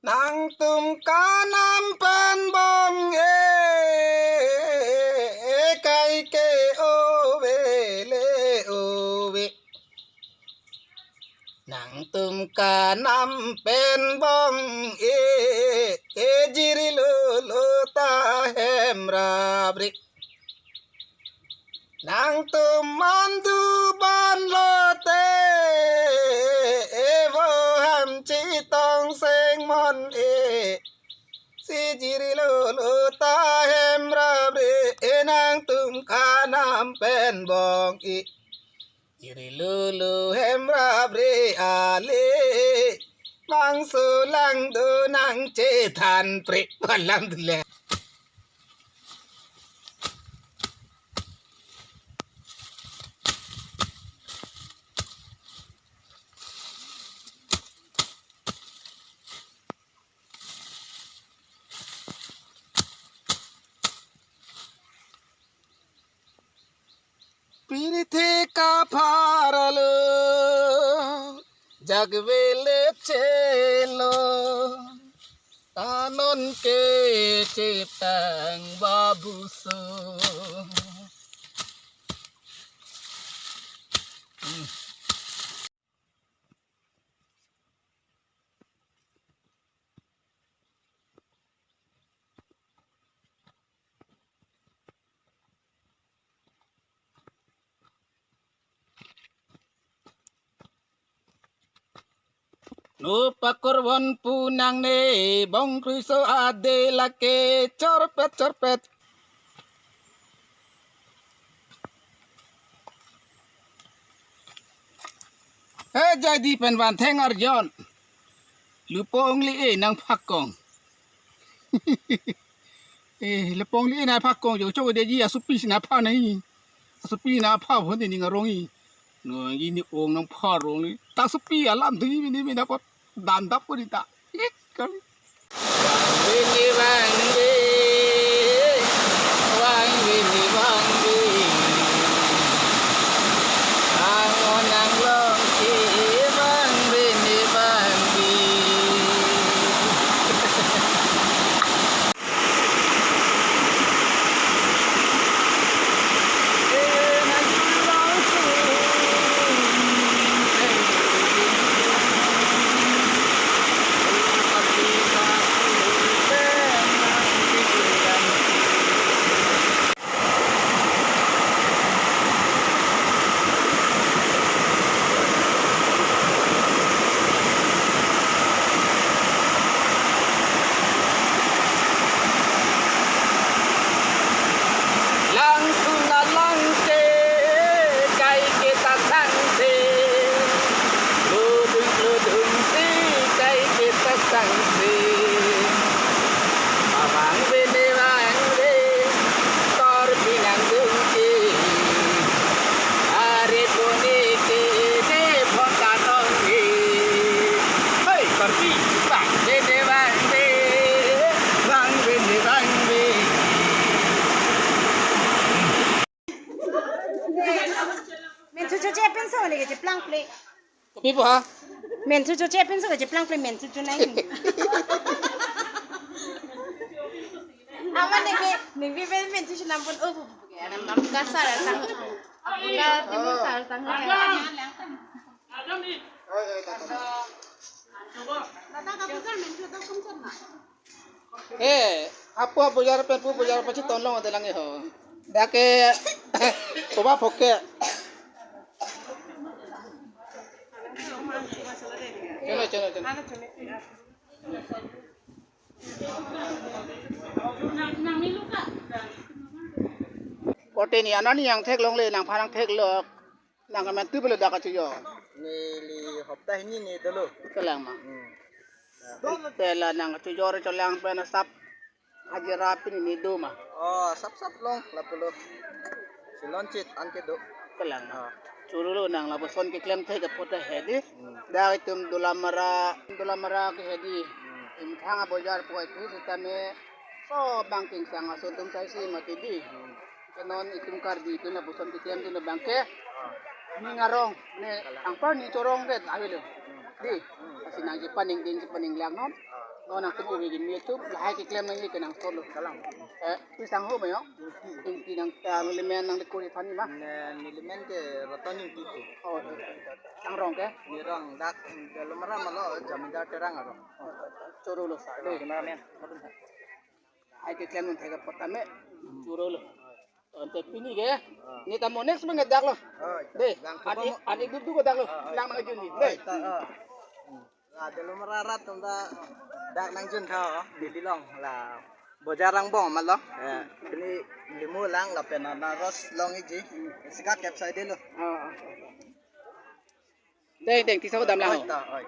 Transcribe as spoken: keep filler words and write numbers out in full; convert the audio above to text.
Nangtum kanam pen bong-e, kaike ove le ove. Nangtum kanam pen bong-e, e jiri lolo ta hem rabri. Nangtum mandu ban lote, e vo ham chitongseng mon-e. Si jiri lolo ta hem rabri, e nangtum kanam pen bong-e. Jiri lolo hem rabri ale, mangso lang do nangchethan pre. Alhamdulillah. Pirthe kaphar alo, jagvele chelo, ta non ke cheptang babuso. No pakorvon pu nangne, bong krui so ade lake chorpet chorpet. He Jaidi pen Vantheng arjon. Lupong li-e nangphakong. Eh, lupong li-e nangphakong jo chok de ji asupi si nangpha nai. Asupi nangpha bon de ning arong-i. No ji ni ong nangpha rong li. Ta supi alam tu ji ni mi dapat dan dap ko di ta. Ik kali. Vangve ne vangve, vangve ne vangve. Angon anglong ke vangve ne vangve. Langsun alang ke, kaike ta sangse. Ludung ludung si, kaike ta sangse. Vangve ne vangve, Karbi nangdung ke. Are pone ke ne phonta nong ke. Hei, Karbi, vangve ne vangve, vangve ne vangve. Menchu chu che pinso ne ke cheplang ple. Kopi po ha? Menchu chu che pinso ke cheplang ple menchu chu nai. Ama ningve, ningve pen menchu chu lampon o bu bu ke. Anam nam ka sar sang. Ka timu sar sang. Lata ka pusar menchu ta kumchan na. Eh, apo bojar pen pu bojar pachiton long ate lang ho. Dak ke, koba phoke. Chalo, chalo, chalo. Korte ni anani nangtheklongle, nangphan nangtheklok. Nang kamen tu belo dak kachojor. Neli hopta hini ni dolo. Kelang ma. Hmm. Tela nang kachojor cholang pen asap hajira pini ni do ma. Oh, sap sap long lapulo. Si lonchit an kedo. Kelang ma. Ah. Churu lo nang lapuson keklem thek apot hedi. Hmm. Dak itum Dolamara, Dolamara ke hedi. Hmm. Imthang abojar poi thu sitame. So bangking sang aso atum sai si mati di. Hmm. Ke non itum Karbi itum lapuson keklem atum abang ke. Ah. Ning arong ne angpar ning chorong det avelo. Hmm. Di. Hmm. Asi nangchepaning ding chepaning lang non. Ah. Non nangtum ove kimi atum lahai keklem nangji ke nang solo. Kalang. Eh, pi sang ho ma yo? Ingti. Ingti nang, eh, nelimen nangli kori aphan ma? Ne, nelimen ke Ratan Ingti tu. Oh, sang rong ke? Ne rong dak Delomara malo, Jamindar Terang arong. Choro lo sa. Dei. Cameraman. Lahai keklem nang thek apot tame. Choro lo. Ante pini ke, ne ta mo next bang dak lo. Oh, dei, lang an-ik, an-ik duk duk dak lo. Ah, ah. Lang nangjun ni. Dei. Ah, ah. La Delomara arat atum ta dak nangjun tha, oh. Dei, dei long la bojar angbong malo. Eh, pini limu lang lapen anaros long-ikji. Sika kep saidelo. Ah, ah. Dei, dei, tisa ko dam lang. Oi, ta, oi.